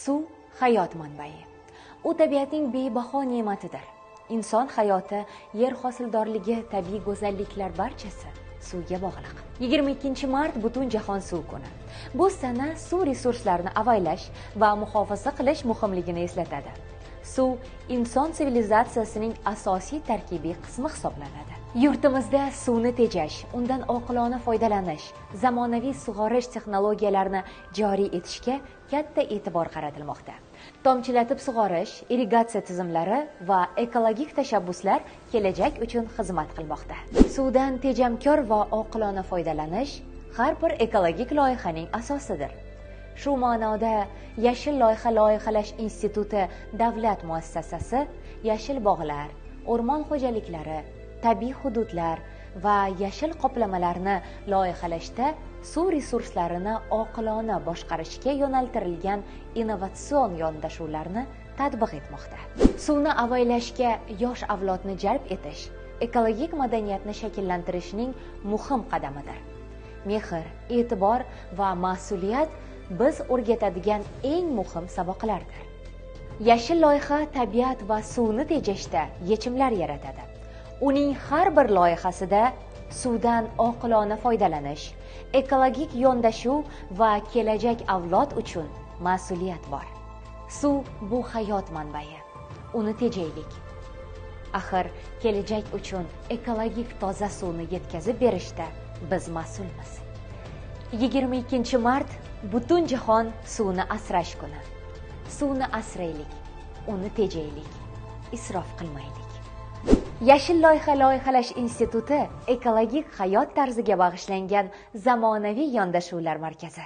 Suv hayot manbai. U tabiatning bebaho ne'matidir. Inson hayoti, yer hosildorligi, tabiiy go'zalliklar barchasi suvga bog'liq. 22-mart butun jahon suv kuni. Bu sana suv resurslarini avaylash va muhofaza qilish muhimligini eslatadi. Suv inson sivilizatsiyasining asosiy tarkibiy qismi hisoblanadi. Yurtimizda suvni tejash, undan oqilona foydalanish, zamonaviy sug'orish texnologiyalarini joriy etishga katta e'tibor qaratilmoqda. Tomchilatib sug'orish, irrigatsiya tizimlari va ekologik tashabbuslar kelajak uchun xizmat qilmoqda. Suvdan tejamkor va oqilona foydalanish har bir ekologik loyihaning asosidir. Shu ma'noda Yashil loyiha loyihalash instituti davlat muassasasi yashil bog'lar, o'rmon xo'jaliklari, tabiiy hududlar va yashil qoplamalarni loyihalashda suv resurslarini oqilona boshqarishga yo'naltirilgan innovatsion yondashuvlarni tatbiq etmoqda. Suvni avaylashga yosh avlodni jalb etish ekologik madaniyatni shakllantirishning muhim qadamidir. Mehr, e'tibor va mas'uliyat biz o'rgatadigan eng muhim saboqlardir. Yashil loyiha tabiat va suvni tejashda yechimlar yaratadi. Uning har bir loyihasida suvdan oqilona foydalanish, ekologik yondashuv va kelajak avlod uchun mas'uliyat bor. Suv bu hayot manbai. Uni tejaylik. Axir kelajak uchun ekologik toza suvni yetkazib berishda biz mas'ulmiz. 22-mart butun jahon suvni asrash kuni. Suvni asraylik, uni tejaylik, isrof qilmaylik. Yashil loyiha loyihalash instituti ekologik hayot tarziga bag'ishlangan zamonaviy yondashuvlar markazi.